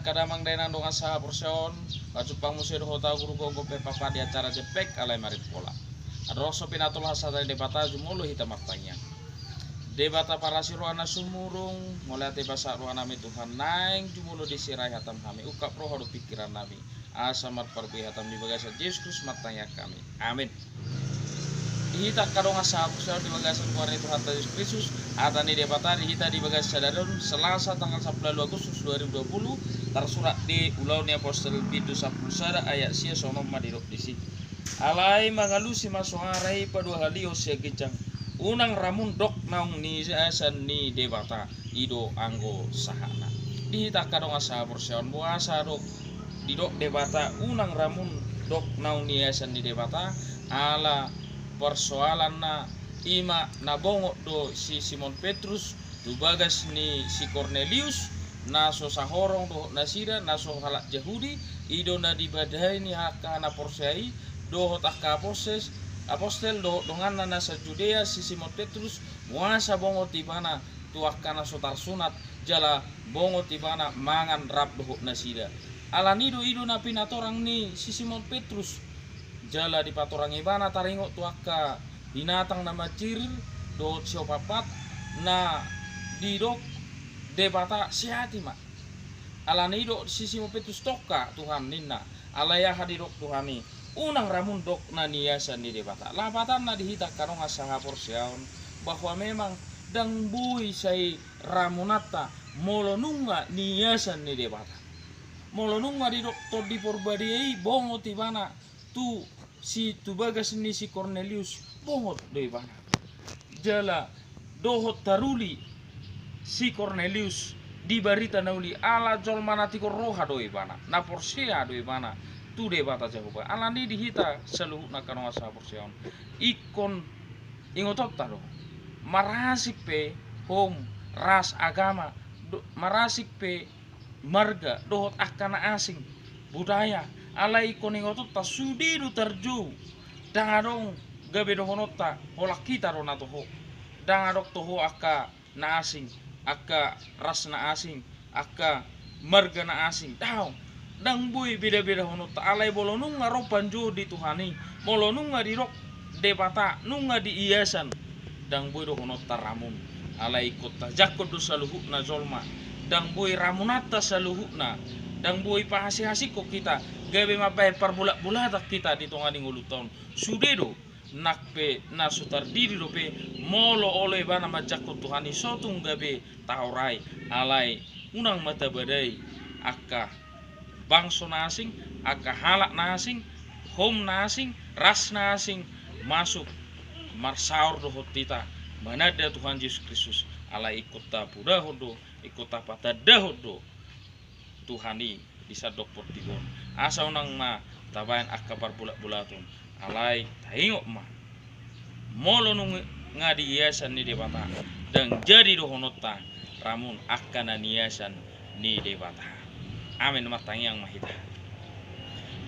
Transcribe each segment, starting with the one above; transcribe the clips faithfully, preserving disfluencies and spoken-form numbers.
Angka damang dainang dongan sahaporseaon, pajumpang muse do hita guru gomgom pe papa di acara Jempek alai marimpola. Adong so pinatol hasahatan ni Debata, jumolo hita martangiang. Debata parasi roha na sumurung, mauliate ma sahat rohanami Tuhan, naeng jumolo disi rai hatam hami, ungkap roha dohot pingkirannami, asa marparbue hatam di bagasan Jesus Kristus martangiang hami. Amin. Di hita angka dongan sahaporseaon di bagasan goar ni Tuhanta Jesus Kristus, hata ni Debata di hita di bagasan sadari on, Selasa tanggal sampulu ualu Agustus dua ribu dua puluh, tarsurat di Ulaon ni Apostel bindu sampulu sada ayat sia, songon on ma didok disi. Alai mangalusi ma songon i paduahalihon sian ginjang, unang ramun dok naung niasan ni Debata, i do anggo sahatna. Di hita angka dongan sahaporseaon, boasa do didok Debata unang ramun dok naung niasan ni Debata? Ala persoalanna i ma na bongot do si Simon Petrus tu bagas ni si Kornelius, na so sahorong dohot nasida, na so halak Jahudi, i do na dibadai ni angka na porsea i, dohot angka aposes-, apostel, dohot donganna na sa Judea, si Simon Petrus, boasa bongot ibana tu angka na so tarsunat, jala bongot ibana mangan rap dohot nasida. Alani do i do na pinatorang ni si Simon Petrus, jala dipatorang ibana taringot tu angka binatang na manjirir dohot siopatpat na didok Debata sihati ma. Alani i do si Simon Petrus, tongka Tuhan, ninna, alai aha didok Tuhan i, unang ramun dok na niasan ni Debata. Lapatanna di hita angka dongan sahaporseaon, bahwa memang ndang boi sai ramunanta molo nunga niasan ni Debata. Molo nunga didok Tondi Porbadia i bongot ibana tu si, tu bagas ni si Kornelius, bongot do ibana. Jala dohot taruli si Kornelius di barita na uli, ala jolma na tigor roha do ibana, na porsea do ibana tu Debata Jahowa. Alani di hita saluhutna angka dongan sahaporseaon, ingkon ingotonta do, marasing pe houm, ras agama, do-, marasing pe marga dohot angka na asing, budaya, alai ingkon ingotonta sude do tarjou. Ndang adong gabe dohononta holan hita do na toho. Ndang adong toho angka na asing, angka ras na asing, angka marga na asing. Daong. Ndang boi beda-bedahononta, alai molo nunga ro panjou di Tuhan i, molo nunga didok Debata, nunga diiasan, ndang boi dohononta ramun. Alai ingkon tajangkon do saluhutna jolma. Ndang boi ramunanta saluhutna. Ndang boi pahasing-hasingkon hita, gabe mambahen parbulat-bulatan hita di tonga ni ngolunta on. Sude do, nang pe na so tardidi dope, molo olo ibana manjangkon Tuhan i, so tung gabe taorai. Alai unang ma tabadai angka bangso na asing, angka halak na asing, houm na asing, ras na asing, masuk marsaor dohot hita, mananda Tuhan Jesus Kristus. Alai ingkon tapodahon do, ingkon tapatandahon do Tuhan i di sandok portibi on. Asa unang ma tabahen angka parbulat-bulaton. Alai taingot ma, molo nunga diiasan ni Debata, ndang jadi dohononta ramun angka na niasan ni Debata. Amin. Martangiang ma hita.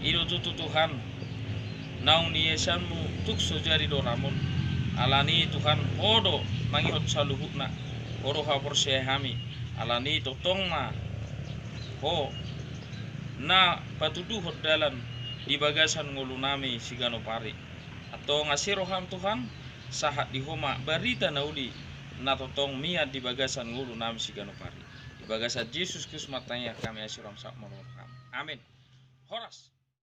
I do tutu Tuhan, naung niasanmu tung so jadi do ramun. Alani Tuhan, Ho do mangihut saluhutna, Ho do haporseai hami. Alani tongtong ma Ho na patuduhon dalan di bagasan ngolunami siganup ari. Antong asi roham Tuhan, sahat di Ho ma barita na uli na tongtong mian di bagasan ngolunami siganup ari. Di bagasan Jesus Kristus martangiang hami, asi roham, sahat ma roham. Amin. Horas.